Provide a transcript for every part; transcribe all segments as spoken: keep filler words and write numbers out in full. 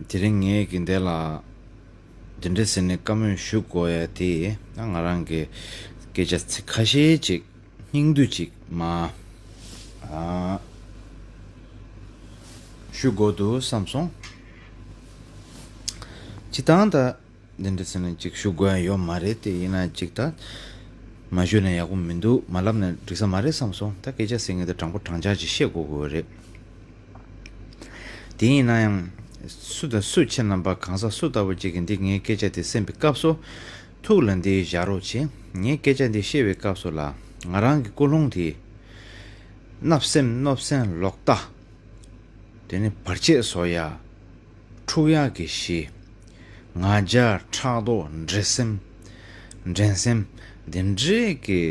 དེ་རིང་ངས་ཀྱི་འདི་ལ་འདི་འདྲ་ཟེར་ནས་བཀའ་མོལ་ཞུ་དགོས་ཡ་དེ་ད་ང་རང་གི་སྐད་ཆ་ཚིག་ཁ་ཤས་ཅིག་སྙིང་བསྡུས་ཅིག་མ་ཨ་ཞུ་དགོས་འདུག་བསམ་སོང་། སྤྱིར་བཏང་ད། འདི་འདྲ་ཟེར་ནས་ཅིག་ཞུ་དགོས་ཡ་ཡོད་མ་རེད་དེ། ཡིན་ན་ཅིག་ད་མ་ཞུས་ན་ཡག་པོ་མི་འདུག་མ་ལབ་ན་འགྲིག་ས་མ་རེད་བསམ་སོང་། ད་སྐད་ཆ་ཟེར་མཁན་དེ་དྲང་པོ་དྲང་བཞག་ཅིག་བཤད་དགོས་ཀྱི་ཡོད་རེད། དེ་ཡིན་ན་ཡང་སུ་དང་སུ་ཁྱེད་རྣམ་པ་གང་ཟག་སུ་ལྟ་བུ་ཅིག་གིས་འདི་ངའི་སྐད་ཆ་དེ་གསན་པའི་སྐབས་སུ་ཐུགས་ལ་འདི་བཞག་རོགས་བྱེད། ངའི་སྐད་ཆ་འདི་བཤད་པའི་སྐབས་སུ་ལ་ང་རང་གི་ཀུན་སློང་དེ་བརྣབ་སེམས་གནོད་སེམས་ལོག་ལྟ། དེ་ནི་བར་ཆད་བཟོ་ཡ། འཁྲུག་ཡག་གི་གཞི། ང་རྒྱལ་ཕྲག་དོག་འགྲན་སེམས། འགྲན་སེམས། འདི་འདྲའི་གི་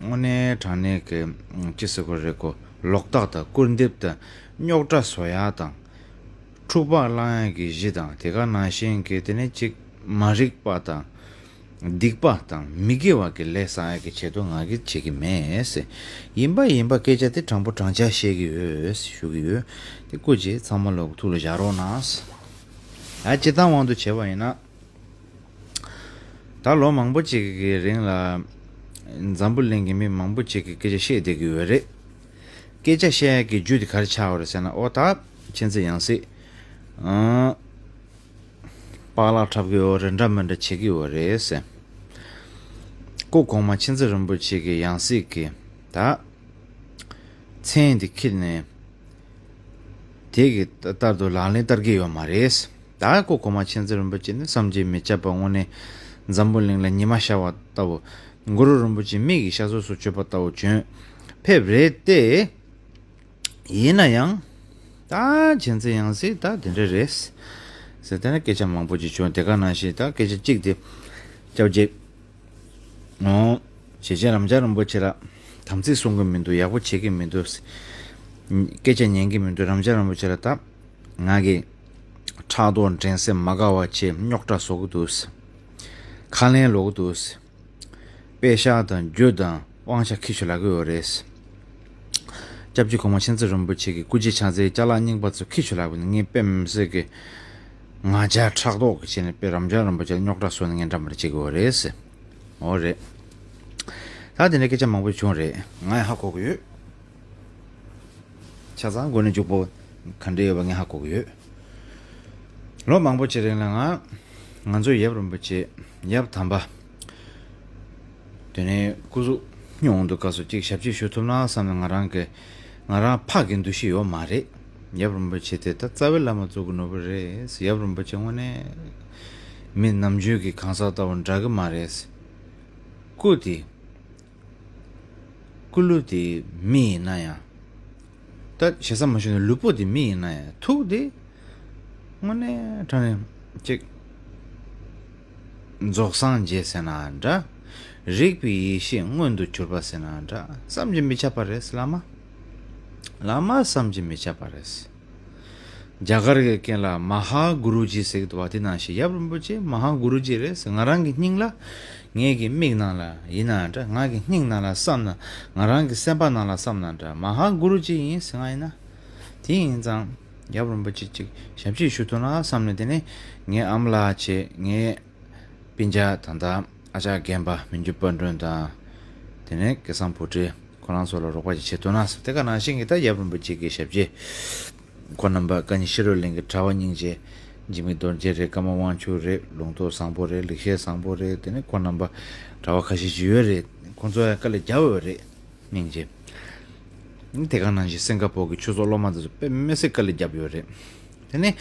དངོས་གནས་དྲང་གནས་ཀྱི་ཅི་ཟེར་དགོས་རེད་གོ། ལོག་ལྟ་དང་སྐུར་འདེབས་དང་རྙོག་དྲ་བཟོ་ཡག་དང་། འཁྲུག་པ་བསླང་ཡག་གི་གཞི་དང་དེ་ག་ནང་བཞིན་གྱི་དེ་ནི་གཅིག་མ་རིག་པ་དང་། སྡིག་པ་དང་མི་དགེ་བ་གི་ལས་བསགས་ཡག་གི་ཆེད་དུ་ང་གིས་བྱེད་ཀྱི་མེད་ཟེར། ཡིན་པ་ཡིན་པ་སྐད་ཆ་དེ་དྲང་པོ་དྲང་བཞག་བཤད་ཀྱི་ཡོད་ཞུ་གི་ཡོད། དེ་སྐུ་མཁྱེན་ཚང་མ་ལོག་ཐུགས་ལ་བཞག་རོགས་གནང་། ད་སྤྱིར་བཏང་དབང་དུ་བྱས་པ་ཡིན་ན། ད་ལོ་མང་པོ་ཅིག་གི་རིང་ལ་འཛམ་བུ་གླིང་གི་མི་མང་པོ་ཅིག་གིས་སྐད་ཆ་བཤད་བསྡད་ཀྱི་ཡོད་རེད། སྐད་ཆ་བཤད་ཡག་གི་རྒྱུ་དེ་ག་རེ་ཆགས་ཡོད་རེད་ཟེར་ན། ཨོ་ད་མཁྱེན་བརྩེ་ཡང་སྲིད། ཨང་། པགས་ལག་འཁྲབ་ཀྱི་ཡོད་རེད། འདྲ་མི་འདྲ་བྱེད་ཀྱི་ཡོད་རེད་ཟེར། སྐུ་གོང་མ་མཁྱེན་བརྩེ་རིན་པོ་ཆེ་གི་ཡང་སྲིད་ཀྱི་ད་མཚན་འདི་འཁྱེར་ནས་དེ་གི་ལྟར་དུ་ལག་ལེན་བསྟར་གྱི་ཡོད་མ་རེད། ད་སྐུ་གོང་མ་མཁྱེན་བརྩེ་རིན་པོ་ཆེ་ནི་བསམ་གྱིས་མི་ཁྱབ་པ། དངོས་གནས་འཛམ་བུ་གླིང་ལ་ཉི་མ་ཤར་བ་ལྟ་བུ། གུ་རུ་རིན་པོ་ཆེ་མིག་གིས་ཤར་སོ་སོར་བྱོན་པ་ལྟ་བུ་བྱོན་ཕེབས་རེད་དེ། ཡིན་ན་ཡང་། ད་མཁྱེན་བརྩེ་ཡང་སྲིད་ད་དེ་འདྲ་རེད། ཟེར་དེ་ནས་སྐད་ཆ་མང་པོ་ཅིག་བྱུང་། དེ་ག་ནང་བཞིན་ད་སྐད་ཆ་གཅིག་དེ་སྐྱབས་རྗེ། ཨོ། ཞེ་ཆེན་རབ་འབྱམས་རིན་པོ་ཆེ་ལ་དམ་ཚིག་སྲུང་གི་མི་འདུག་ཡག་པོ་བྱེད་ཀྱི་མི་འདུག་སྐད་ཆ་ཉན་གྱི་མི་འདུག་རབ་འབྱམས་རིན་པོ་ཆེ་ལ་ད་ང་གི་ཕྲག་དོག་འགྲན་སེམས་མ་དགའ་བ་བྱེད། རྙོག་དྲ་བཟོ་གི་འདུག་ཁ་ལན་ལོག་གི་འདུག་པད་ཤག་དང་རྒྱུ་དང་དབང་ཆ་ཁྱེར་ཤོག་ལབ་ཀྱི་ཡོད་རེད། སྐྱབས་རྗེ་གོང་མ་མཁྱེན་བརྩེ་རིན་པོ་ཆེ་གིས་སྐུ་མཁྱེན་ཕྱག་འཚལ་ཅ་ལག་རྙིང་པ་ཚོ་ཁྱེར་ཤོག་ལབ་ཀྱི་འདུག་ངས་དཔེ་མི་སྲིད་ཀྱི་ང་རྒྱལ་ཕྲག་དོག་གི་བྱས་ནས་དཔེ་རབ་འབྱམས་རིན་པོ་ཆེ་ལ་རྙོག་དྲ་བཟོ་ནས་ངས་འདྲ་མི་འདྲ་བྱེད་ཀྱི་ཡོད་རེད་ཟེར། འོ་རེད། ད་དེ་འདྲའི་སྐད་ཆ་མང་པོ་བྱུང་རེད། ང་ཡང་ཧ་གོ་གི་ཡོད། ཆ་ཚང་མགོ་ནས་མཇུག་པོ་ག་འདྲ་ཡོད་པ་ངས་ཧ་གོ་གི་ཡོད། ལོ་མང་པོ་ཅིག་རིང་ལ་ང་ང་ཚོའི་ཡབ་རིན་པོ་ཆེ་ཡབ་དམ་པ་དེ་ནས་སྐུ་གཟུགས་སྙུང་འདུག་སྐབས་སུ་གཅིག་ཞབས་ཕྱི་ཞུ་ཐུབ་ན་བསམ་ནས། ང་རང་གི་ང་རང་ཕག་གི་འདུ་ཤེས་ཡོད་མ་རེད། ཡབ་རིན་པོ་ཆེ་དེ་ད་རྩ་བའི་བླ་མ་གཙོ་གི་ནོར་བུ་རེད། ཡབ་རིན་པོ་ཆེ་དངོས་གནས་མི་ནམ་རྒྱུན་གྱི་གང་ཟག་ལྟ་བུ་འདྲ་གི་མ་རེད། སྐུ་དེ། སྐུ་ལུས་དེ་མི་ཡིན་ན་ཡང་། ད་ཞེ་ས་མ་ཞུ་ན་ལུས་པོ་དེ་མི་ཡིན་ན་ཡང་ཐུགས་དེ་དངོས་གནས་དྲང་གནས་ཅིག་རྫོགས་སངས་རྒྱས་ཟེར་ན་འདྲ། རིག་པའི་ཡེ་ཤེས་མངོན་དུ་གྱུར་པ་ཟེར་ན་འདྲ། བསམ་གྱིས་མི་ཁྱབ་པ་རེད། བླ་མ། བླ་མ་བསམ་གྱིས་མི་ཁྱབ་པ་རེད། རྒྱ་གར་གྱི་སྐད་ལ་མ་ཧཱ་གུ་རུ་ཇི་ཟེར་གྱི་འདུག་བ། དེ་ནང་བཞིན་ཡབ་རིན་པོ་ཆེ་མ་ཧཱ་གུ་རུ་ཇི་རེད་ཟེར། ང་རང་གི་སྙིང་ལ། ངའི་གི་མིག་ནང་ལ་ཡིན་ན་འདྲ། ང་གི་སྙིང་ནང་ལ་བསམ་ན། ང་རང་གི་སེམས་པ་ནང་ལ་བསམ་ན་འདྲ། མ་ཧཱ་གུ་རུ་ཇི་ཡིན་ཟེར་ང་ཡིན་ན། དེ་ཡིན་ཙང་ཡབ་རིན་པོ་ཆེ་ཅིག་ཞབས་ཕྱི་ཞུ་ཐུབ་ན་བསམ་ནས། དེ་ནས་ངའི་ཨ་མ་ལགས་བྱས། ངའི་སྤུན་ཀྱག་ད་ལྟ་ཨ་ཅག་རྒན་པ་མི་འགྱུར་དཔལ་སྒྲོན་དང་། དེ་ནས་སྐལ་བཟང་བུ་ཁྲིད། ཁོ་རང་ཚོ་ལ་རོགས་པ་ཅིག་བྱེད་ཐུབ་ན་བསམ། དེ་ག་ནང་བཞིན་གྱི་ད་ཡབ་རིན་པོ་ཆེ་གི་ཞབས་ཕྱི། ཁོང་རྣམ་པ་བཀའ་རྙིང་ཤེས་རབ་གླིང་གི་གྲྭ་པ་སྙིང་རྗེ། འཇིགས་མེད་རྡོ་རྗེ་རེད། ཀརྨ་དབང་ཕྱུག་རེད། ལུང་རྟོགས་བཟང་པོ་རེད། ལེགས་བཤད་བཟང་པོ་རེད། དེ་ནས་ཁོང་རྣམ་པ་གྲྭ་པ་ཁ་ཤས་ཅིག་ཡོད་རེད། ཁོང་ཚོ་ཡང་དཀའ་ལས་བརྒྱབ་ཡོད་རེད། སྙིང་རྗེ། དེ་ག་ནང་བཞིན་སིང་ག་པོར་གྱི་ཆོས་ཚོགས་སློབ་མ་དེ་ཚོ་དཔེ་མི་སྲིད་དཀའ་ལས་བརྒྱབ་ཡོད་རེད། དེ་ནས་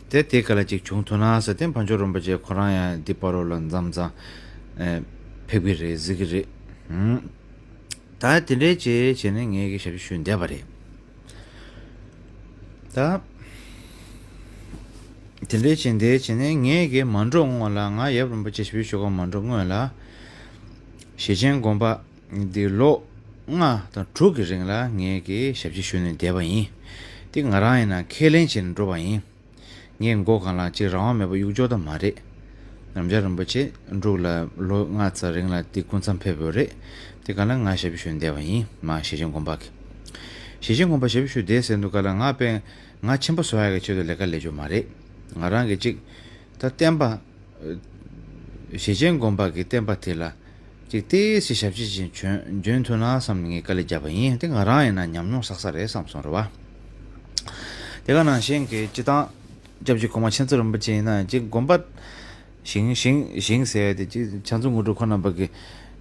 དེ་དེ་ག་ལ་ཅིག་བྱུང་ཐུབ་ན་ཟེར། དེ་ཕ་ཇོ་རིན་པོ་ཆེ་ཁོ་རང་ཡང་འདི་བར་དུ་ལ་མཚམས་མཚམས་ཕེབས་ཀྱི་རེད། གཟིགས་ཀྱི་རེད། ད་དེ་འདྲའི་བྱས་བྱས་ནས་ངས་ཀྱི་ཞབས་ཕྱི་ཞུས་བསྡད་པ་རེད། ད་དེ་འདྲའི་བྱས་བསྡད་བྱས་ནས་ངས་ཀྱི་མ་འགྲོ་སྔོན་ལ། ང་ཡབ་རིན་པོ་ཆེ་ཞབས་ཕྱི་ཞུ་ག་མ་འགྲོ་སྔོན་ལ། ཞེ་ཆེན་དགོན་པ་འདི་ལོ་ལྔ་དང་དྲུག་གི་རིང་ལ་ངས་ཀྱི་ཞབས་ཕྱི་ཞུས་ནས་བསྡད་པ་ཡིན། དེ་ང་རང་ཡིན་ན་ཁས་ལེན་བྱས་ནས་འགྲོ་བ་ཡིན། ངས་མགོ་གང་ལ་ཅིག་རང་དབང་མེད་པ་གཡུག་འཇོག་ད་མ་རེད། རབ་འབྱམས་རིན་པོ་ཆེ་འབྲུག་ལ་ལོ་ལྔ་ཙམ་རིང་ལ་དེ་སྐུ་མཚམས་ཕེབས་ཡོད་རེད། དེ་ག་ལ་ང་ཞབས་ཞུ་བསྡད་པ་ཡིན། མ་ཞེ་ཆེན་དགོན་པ་གི། ཞེ་ཆེན་དགོན་པ་ཞབས་ཞུ་བསྡད་ཟེར་འདུག་ག་ལ། ང་དཔེ་ང་ཆེན་པོ་བཟོ་ཡག་གི་ཆེད་དུ་ལས་ཀ་ལས་རྒྱུ་མ་རེད། ང་རང་གི་ཅིག་ད་བསྟན་པ། ཞེ་ཆེན་དགོན་པ་གི་བསྟན་པ་དེ་ལ་ཅིག་ཏོག་ཙམ་ཞབས་ཕྱི་ཅིག་འཇོན་འཇོན་ཐུབ་ན་བསམ་ནས་ངས་དཀའ་ལས་བརྒྱབ་པ་ཡིན། དེ་ང་རང་ཡིན་ན་ཉམས་མྱོང་བསགས་ས་རེད་བསམ་སོང་རེད་བ། དེ་ག་ནང་བཞིན་གྱི་སྤྱི་བཏང་སྐྱབས་རྗེ་གོང་མ་མཁྱེན་བརྩེ་རིན་པོ་ཆེ་ཡིན་ན་ཅིག་དགོན་པ་ཞིང་ཞིང་ཞིང་ཟེར་ཡ་དེ་ཅིག་ཕྱག་མཛོད་དངོས་གྲུབ་ཁོ་རྣམ་པ་གི་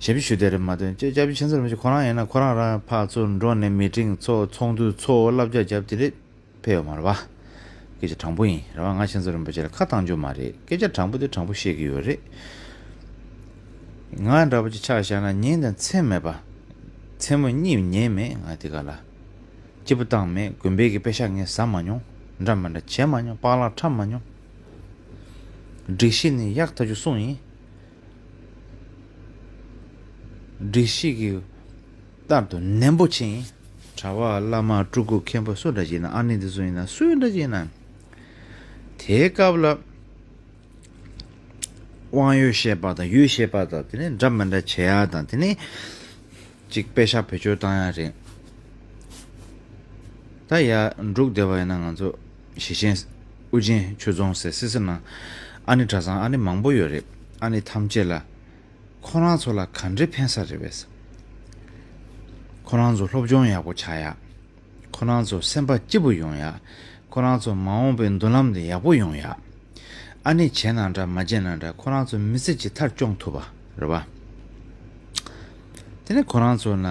ཞབས་ཕྱི་ཞུ་བསྡད་རེད་མ་གཏོགས། སྐྱབས་རྗེ་མཁྱེན་བརྩེ་རིན་པོ་ཆེ་ཁོ་རང་ཡིན་ན་ཁོ་རང་རང་ཕར་ཚུར་འགྲོ་ནས་མི་ཊིང་ཚོགས་ཚོགས་འདུ་ཚོགས་བསླབ་བྱ་བརྒྱབ་དེ་འདྲས་ཕེབས་ཡོད་མ་རེད་བ། སྐད་ཆ་དྲང་པོ་ཡིན་རེད་བ། ང་མཁྱེན་བརྩེ་རིན་པོ་ཆེ་ལ་ཁ་བཏང་རྒྱུ་མ་རེད། སྐད་ཆ་དྲང་པོ་དེ་དྲང་པོ་བཤད་ཀྱི་ཡོད་རེད། ང་འདྲ་པོ་ཅིག་ཆ་བཞག་ན་ཉིན་དང་མཚན་མེད་པ། མཚན་མོ་གཉིད་ཉལ་མེད་ང་དེ་ག་ལ། སྐྱིད་པོ་བཏང་མེད། དགོན་པའི་གི་པེ་ཤག་ངས་ཟ་མ་མྱོང་། འདྲ་མི་འདྲ་བྱས་མ་མྱོང་། པགས་ལག་འཁྲབ་མ་མྱོང་། སྒྲིག་གཞི་ནི་ཡག་ཐག་ཆོད་སྲུང་ཡིན། སྒྲིག་གཞི་གི་ལྟར་དུ་ནན་པོ་བྱེད་ཡིན། གྲྭ་པ་བླ་མ་སྤྲུལ་སྐུ་མཁན་པོ་སུ་འདྲ་ཞིག་ཡིན་ན། ཨ་ནེ་འདི་ཚོ་ཡིན་ན་སུ་འདྲ་ཞིག་ཡིན་ན། དེའི་སྐབས་ལ་དབང་ཡོད་བཤད་པ་དང་ཡོད་བཤད་པ་དང་དེ་ནས་འདྲ་མི་འདྲ་བྱེད་ཡ་དང་དེ་ནས་ཅིག་པེ་ཤག་བེད་སྤྱོད་བཏང་ཡ་རེད། ད་ཡ་འབྲུག་སྡེ་བ་ཡིན་ན་ང་ཚོ་ཞེ་ཆེན་ཨུ་རྒྱན་ཆོས་རྫོང་ཟེར་སི་སི་ནང་ཨ་ནེ་གྲྭ་ཚང་ཨ་ནེ་མང་པོ་ཡོད་རེད། ཨ་ནེ་ཐམས་ཅད་ལ་ཁོ་རང་ཚོ་ལ་ག་འདྲའི་ཕན་ས་རེད་པས། ཁོ་རང་ཚོ་སློབ་སྦྱོང་ཡག་པོ་ཆགས་ཡ། ཁོ་རང་ཚོ་སེམས་པ་སྐྱིད་པོ་ཡོང་ཡ། ཁོ་རང་ཚོ་མ་འོངས་པའི་མདུན་ལམ་དེ་ཡག་པོ་ཡོང་ཡ། ཨ་ནེ་བྱས་ན་འདྲ་མ་བྱས་ན་འདྲ་ཁོ་རང་ཚོ་མི་ཚེ་གཅིག་མཐར་སྐྱོང་ཐུབ་པ་རེད་བ། དེ་ནས་ཁོ་རང་ཚོ་ན་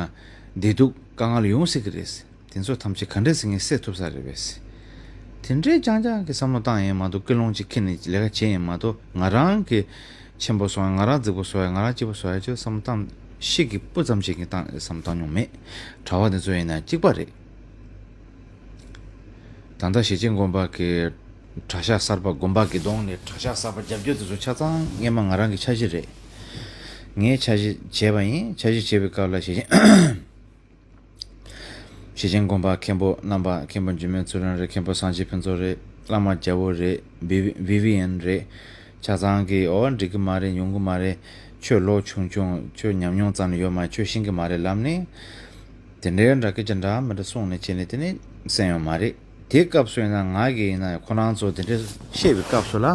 བདེ་སྡུག་དཀའ་ངལ་ཡོང་སྲིད་ཀྱི་རེད། དེ་ཚོ་ཐམས་ཅད་ག་འདྲས་སེ་ངས་སེལ་ཐུབ་ས་རེད་པས། དེ་འདྲས་རྐྱང་རྐྱང་གི་བསམ་བློ་བཏང་ཡིན་མ་གཏོགས། ཀུན་སློང་ཅིག་འཁྱེར་ནས་ལས་ཀ་བྱས་ཡིན་མ་གཏོགས། ང་རང་གི་ཆེན་པོ་སོང་ཡ། ང་རང་རྫིག་པོ་སོང་ཡ། ང་རང་སྐྱིད་པོ་སོང་ཡ་ཅེས་བསམ་བློ་བཏང་། ཤིག་གི་སྤུ་ཙམ་ཅིག་གི་བཏང་བསམ་བློ་བཏང་མྱོང་མེད། གྲྭ་པ་དེ་ཚོ་ཡིན་ན་གཅིག་པ་རེད། ད་ལྟ་ཞེ་ཆེན་དགོན་པ་གི་གྲྭ་ཤག་གསར་པ། དགོན་པ་གི་གདོང་ནས་གྲྭ་ཤག་གསར་པ་རྒྱབ་རྒྱུ་དེ་ཚོ་ཆ་ཚང་སྔས་མ་ང་རང་གི་འཆར་གཞི་རེད། ངས་འཆར་གཞི་བྱས་པ་ཡིན། འཆར་གཞི་བྱས་པའི་སྐབས་ལ་ཞེ་ཆེན། ཞེ་ཆེན་དགོན་པ་མཁན་པོ་རྣམ་པ། མཁན་པོ་འཇིགས་མེད་ཚུལ་ཁྲིམས་རེད། མཁན་པོ་སངས་རྒྱས་ཕུན་ཚོགས་རེད། བླ་མ་རྒྱལ་པོ་རེད། བི་བི་ཝི་ཝི་ཡན་རེད། ཆ་ཚང་གིས་འོ་འགྲིག་གི་མ་རེད། ཡོང་གི་མ་རེད། ཁྱོད་ལོ་ཆུང་ཆུང་། ཁྱོད་ཉམས་མྱོང་རྩ་ནས་ཡོད་མ་རེད། ཁྱོད་ཤེས་ཀྱི་མ་རེད་ལབ་ནས། དེ་འདྲའི་འདྲ་སྐད་ཆ་འདྲ་མི་འདྲ་གསུངས་ནས་བྱས་ནས་དེ་ནས་གསན་ཡོད་མ་རེད། དེ་སྐབས་སུ་ཡིན་ན་ང་གིས་ཡིན་ན་ཁོ་རང་ཚོ་དེ་འདྲ་བཤད་པའི་སྐབས་སུ་ལ།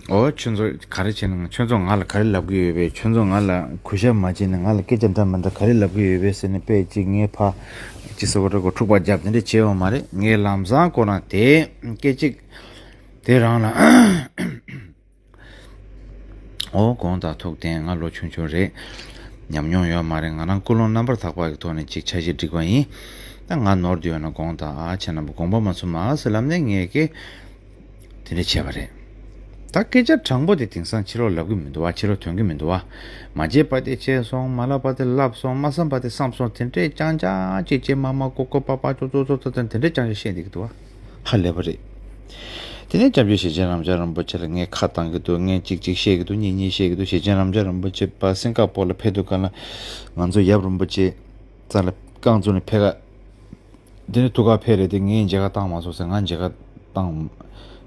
འོ་ཁྱོད་ཚོ་ག་རེ་བྱས་ནས་ཁྱོད་ཚོ་ང་ལ་ག་རེ་ལབ་ཀྱི་ཡོད་པས། ཁྱོད་ཚོ་ང་ལ་གུས་ཞབས་མ་བྱས་ནས་ང་ལ་སྐད་ཆ་འདྲ་མི་འདྲ་ག་རེ་ལབ་ཀྱི་ཡོད་པས་ཟེར་ནས་དཔེ་ཅིག་ངས་ཕ་ཅི་ཟེར་བ་འདྲ་གོ་འཁྲུག་པ་བརྒྱབ་དེ་འདྲ་བྱས་ཡོད་མ་རེད། ངས་ལམ་སང་ཁོ་རང་དེ་སྐད་ཅིག་དེ་རང་ལ། འོ་དགོངས་དག་ཐུགས་བདེན། ང་ལོ་ཆུང་ཆུང་རེད། ཉམས་མྱོང་ཡོད་མ་རེད། ང་རང་ཀུན་སློང་རྣམ་པར་དག་པ་གི་ཐོག་ནས་ཅིག་འཆར་གཞི་སྒྲིག་པ་ཡིན། ད་ང་ནོར་འདི་ཡོད་ན་དགོངས་དག་ཨ་ཁྱེད་རྣམ་པ་དགོངས་པ་མ་ཚོམ་ཨ་ཟེར་ལབ་ནས་ངས་ཀྱི་དེ་འདྲ་བྱས་པ་རེད། ད་སྐད་ཆ་དྲང་པོ་དེ་དེང་སང་ཕྱི་ལོགས་ལབ་གི་མི་འདུག་བ། ཕྱི་ལོགས་ཐོན་གི་མི་འདུག་བ། མ་བརྗེད་པ་དེ་བྱས་སོང་། མ་ལབ་པ་དེ་ལབ་སོང་། མ་བསམ་པ་དེ་བསམ་སོང་། དེ་འདྲས་རྐྱང་རྐྱང་ཅིག་ཅིག་མ་མ་ཀོ་ཀོ་པ་པ་ཅོ་ཅོ་ཅོ་ཅོ་དེ་འདྲས་རྐྱང་རྐྱང་བཤད་འདི་གི་འདུག་བ། ཧ་ལས་པ་རེད། དེ་ནས་སྐྱབས་རྗེ་ཞེ་ཆེན་རབ་འབྱམས་རིན་པོ་ཆེ་ལ་ངས་ཁ་བཏང་གི་འདུག་ངས་གཅིག་གཅིག་བཤད་ཀྱི་འདུག་གཉིས་གཉིས་བཤད་ཀྱི་འདུག་ཞེ་ཆེན་རབ་འབྱམས་རིན་པོ་ཆེ་ཕར་སིང་ག་པོར་ལ་ཕེབས་དུས་སྒང་ལ་ང་ཚོ་ཡབ་རིན་པོ་ཆེ་རྩ་ལ་རྐང་བཙུགས་ནས་ཕེབས་ག་དེ་ནས་ཐུགས་ཁ་ཕེབས་རེད་དེ། ངས་མཇལ་ཁ་བཏང་མ་སོང་ཟེར། ང་མཇལ་ཁ་བཏང་།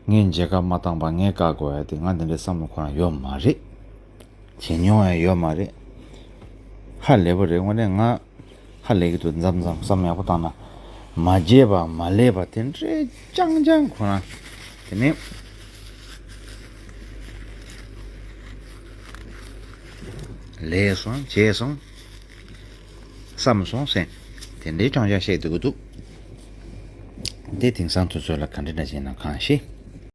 ངས་མཇལ་ཁ་མ་བཏང་པ་ངས་བཀག་དགོས་ཡ་དེ་ང་དེ་འདྲའི་བསམ་བློ་ཁོ་རང་ཡོད་མ་རེད། བྱེད་མྱོང་ཡང་ཡོད་མ་རེད། ཧ་ལས་པ་རེད། དངོས་གནས་ང་ཧ་ལས་ཀྱི་འདུག་མཚམས་མཚམས་བསམ་ཡག་པོ་བཏང་ན་མ་བརྗེད་པ་མ་ལས་པ་དེ་འདྲའི་རྐྱང་རྐྱང་ཁོ་རང་དེ་ནས་ལས་སོང་བྱས་སོང་བསམ་སོང་ཟེར་དེ་འདྲའི་རྐྱང་རྐྱང་བཤད་སྡོད་ཀྱི་འདུག་དེ་དེང་སང་དུས་ཚོད་ལ་ག་འདྲ་འདྲ་བྱས་ན་གང་ཤེས།